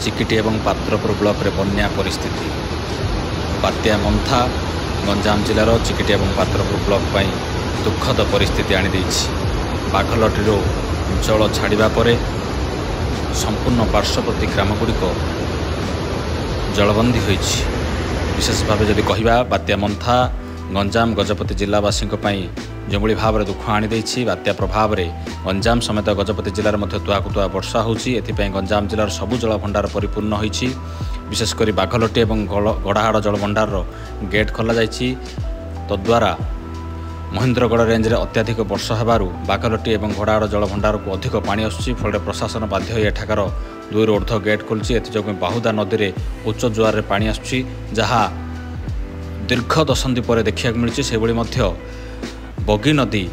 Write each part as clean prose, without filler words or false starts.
ଚିକିଟି ଏବଂ ପାତ୍ରପୁର ବ୍ଲକରେ ବନ୍ୟା ପରିସ୍ଥିତି। ବାତ୍ୟା ମନ୍ଥା ଗଞ୍ଜାମ ଜିଲ୍ଲାର ଚିକିଟି ଏବଂ ପାତ୍ରପୁର ବ୍ଲକ ପାଇଁ ଦୁଃଖଦ ପରିସ୍ଥିତି ଆଣିଦେଇଛି। ବାଘଲଟିରୁ ଜଳ ଛାଡ଼ିବା ପରେ ସମ୍ପୂର୍ଣ୍ଣ ପାର୍ଶ୍ୱବର୍ତ୍ତୀ ଗ୍ରାମଗୁଡ଼ିକ ଜଳବନ୍ଦୀ ହୋଇଛି। ବିଶେଷ ଭାବେ ଯଦି କହିବା, ବାତ୍ୟା ମନ୍ଥା ଗଞ୍ଜାମ ଗଜପତି ଜିଲ୍ଲାବାସୀଙ୍କ ପାଇଁ ଯେଉଁଭଳି ଭାବରେ ଦୁଃଖ ଆଣିଦେଇଛି, ବାତ୍ୟା ପ୍ରଭାବରେ ଗଞ୍ଜାମ ସମେତ ଗଜପତି ଜିଲ୍ଲାରେ ମଧ୍ୟ ତୁହାକୁ ତୁହା ବର୍ଷା ହେଉଛି। ଏଥିପାଇଁ ଗଞ୍ଜାମ ଜିଲ୍ଲାର ସବୁ ଜଳଭଣ୍ଡାର ପରିପୂର୍ଣ୍ଣ ହୋଇଛି। ବିଶେଷ କରି ବାଘଲଟି ଏବଂ ଗଡ଼ାହାଡ଼ ଜଳଭଣ୍ଡାରର ଗେଟ୍ ଖୋଲାଯାଇଛି। ତଦ୍ୱାରା ମହେନ୍ଦ୍ରଗଡ଼ ରେଞ୍ଜରେ ଅତ୍ୟଧିକ ବର୍ଷା ହେବାରୁ ବାଘଲଟି ଏବଂ ଘୋଡ଼ାହାଡ଼ ଜଳଭଣ୍ଡାରକୁ ଅଧିକ ପାଣି ଆସୁଛି। ଫଳରେ ପ୍ରଶାସନ ବାଧ୍ୟ ହୋଇ ଏଠାକାର 2ରୁ ଉର୍ଦ୍ଧ୍ୱ ଗେଟ୍ ଖୋଲିଛି। ଏଥିଯୋଗୁଁ ବାହୁଦା ନଦୀରେ ଉଚ୍ଚ ଜୁଆରରେ ପାଣି ଆସୁଛି, ଯାହା ଦୀର୍ଘ ଦଶନ୍ଧି ପରେ ଦେଖିବାକୁ ମିଳିଛି। ସେଭଳି ମଧ୍ୟ ବଗି ନଦୀ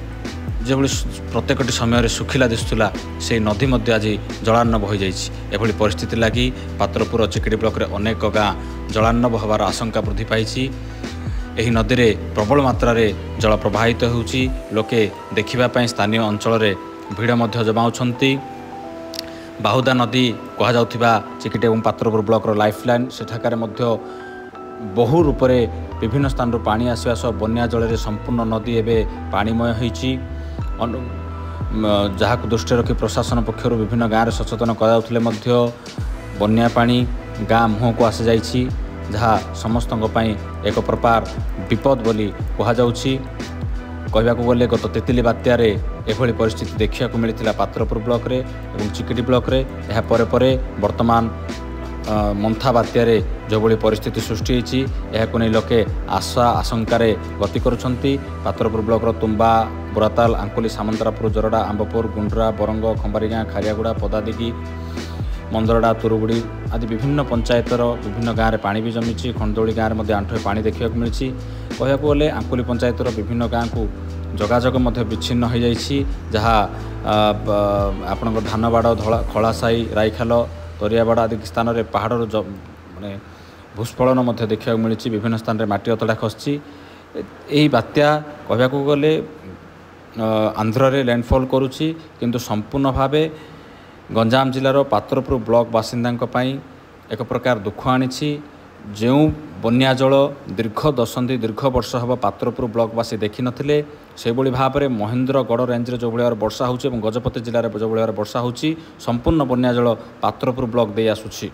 ଯେଭଳି ପ୍ରତ୍ୟେକଟି ସମୟରେ ଶୁଖିଲା ଦିଶୁଥିଲା, ସେହି ନଦୀ ମଧ୍ୟ ଆଜି ଜଳାର୍ଣ୍ଣବ ହୋଇଯାଇଛି। ଏଭଳି ପରିସ୍ଥିତି ଲାଗି ପାତ୍ରପୁର ଚିକିଟି ବ୍ଲକରେ ଅନେକ ଗାଁ ଜଳାର୍ଣ୍ଣବ ହେବାର ଆଶଙ୍କା ବୃଦ୍ଧି ପାଇଛି। ଏହି ନଦୀରେ ପ୍ରବଳ ମାତ୍ରାରେ ଜଳ ପ୍ରବାହିତ ହେଉଛି। ଲୋକେ ଦେଖିବା ପାଇଁ ସ୍ଥାନୀୟ ଅଞ୍ଚଳରେ ଭିଡ଼ ମଧ୍ୟ ଜମାଉଛନ୍ତି। ବାହୁଦା ନଦୀ କୁହାଯାଉଥିବା ଚିକିଟି ଏବଂ ପାତ୍ରପୁର ବ୍ଲକର ଲାଇଫ୍ ଲାଇନ୍, ସେଠାକାରେ ମଧ୍ୟ ବହୁ ରୂପରେ ବିଭିନ୍ନ ସ୍ଥାନରୁ ପାଣି ଆସିବା ସହ ବନ୍ୟା ଜଳରେ ସମ୍ପୂର୍ଣ୍ଣ ନଦୀ ଏବେ ପାଣିମୟ ହୋଇଛି। ଯାହାକୁ ଦୃଷ୍ଟିରେ ରଖି ପ୍ରଶାସନ ପକ୍ଷରୁ ବିଭିନ୍ନ ଗାଁରେ ସଚେତନ କରାଯାଉଥିଲେ ମଧ୍ୟ ବନ୍ୟା ପାଣି ଗାଁ ମୁହଁକୁ ଆସିଯାଇଛି, ଯାହା ସମସ୍ତଙ୍କ ପାଇଁ ଏକ ପ୍ରକାର ବିପଦ ବୋଲି କୁହାଯାଉଛି। କହିବାକୁ ଗଲେ ଗତ ତିତିଲି ବାତ୍ୟାରେ ଏଭଳି ପରିସ୍ଥିତି ଦେଖିବାକୁ ମିଳିଥିଲା ପାତ୍ରପୁର ବ୍ଲକରେ ଏବଂ ଚିକିଟି ବ୍ଲକରେ। ଏହା ପରେ ପରେ ବର୍ତ୍ତମାନ ମନ୍ଥା ବାତ୍ୟାରେ ଯେଉଁଭଳି ପରିସ୍ଥିତି ସୃଷ୍ଟି ହୋଇଛି, ଏହାକୁ ନେଇ ଲୋକେ ଆଶା ଆଶଙ୍କାରେ ଗତି କରୁଛନ୍ତି। ପାତ୍ରପୁର ବ୍ଲକର ତୁମ୍ବା, ବୁରାତାଲ, ଆଙ୍କୁଲି, ସାମନ୍ତରାପୁର, ଜରଡ଼ା, ଆମ୍ବପୁର, ଗୁଣ୍ଡ୍ରା, ବରଙ୍ଗ, ଖମ୍ବାରିଗାଁ, ଖାରିଆଗୁଡ଼ା, ପଦାଦିଗି, ମନ୍ଦରଡ଼ା, ତୁରୁଗୁଡ଼ି ଆଦି ବିଭିନ୍ନ ପଞ୍ଚାୟତର ବିଭିନ୍ନ ଗାଁରେ ପାଣି ବି ଜମିଛି। ଖଣ୍ଡଦୋଳି ଗାଁରେ ମଧ୍ୟ ଆଣ୍ଠୁଏ ପାଣି ଦେଖିବାକୁ ମିଳିଛି। କହିବାକୁ ଗଲେ ଆଙ୍କୁଲି ପଞ୍ଚାୟତର ବିଭିନ୍ନ ଗାଁକୁ ଯୋଗାଯୋଗ ମଧ୍ୟ ବିଚ୍ଛିନ୍ନ ହୋଇଯାଇଛି, ଯାହା ଆପଣଙ୍କ ଧାନବାଡ଼, ଧଳା ଖଳାସାହି, ରାଇଖାଲ, ତରିଆବାଡ଼ ଆଦି ସ୍ଥାନରେ ପାହାଡ଼ରୁ ମାନେ ଭୂସ୍ଖଳନ ମଧ୍ୟ ଦେଖିବାକୁ ମିଳିଛି। ବିଭିନ୍ନ ସ୍ଥାନରେ ମାଟି ଅତଡ଼ା ଖସିଛି। ଏହି ବାତ୍ୟା କହିବାକୁ ଗଲେ ଆନ୍ଧ୍ରରେ ଲ୍ୟାଣ୍ଡଫଲ୍ କରୁଛି, କିନ୍ତୁ ସମ୍ପୂର୍ଣ୍ଣ ଭାବେ ଗଞ୍ଜାମ ଜିଲ୍ଲାର ପାତ୍ରପୁର ବ୍ଲକ ବାସିନ୍ଦାଙ୍କ ପାଇଁ ଏକ ପ୍ରକାର ଦୁଃଖ ଆଣିଛି। ଯେଉଁ ବନ୍ୟା ଜଳ ଦୀର୍ଘ ଦଶନ୍ଧି, ଦୀର୍ଘ ବର୍ଷ ହେବ ପାତ୍ରପୁର ବ୍ଲକବାସୀ ଦେଖିନଥିଲେ, ସେଭଳି ଭାବରେ ମହେନ୍ଦ୍ରଗଡ଼ ରେଞ୍ଜରେ ଯେଉଁଭଳି ଭାବରେ ବର୍ଷା ହେଉଛି ଏବଂ ଗଜପତି ଜିଲ୍ଲାରେ ଯେଉଁଭଳି ଭାବରେ ବର୍ଷା ହେଉଛି, ସମ୍ପୂର୍ଣ୍ଣ ବନ୍ୟା ଜଳ ପାତ୍ରପୁର ବ୍ଲକ ଦେଇ ଆସୁଛି।